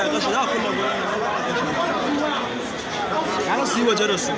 A kashe, za a kulle gurin nan, za a kashe. Ya su yi waje da su.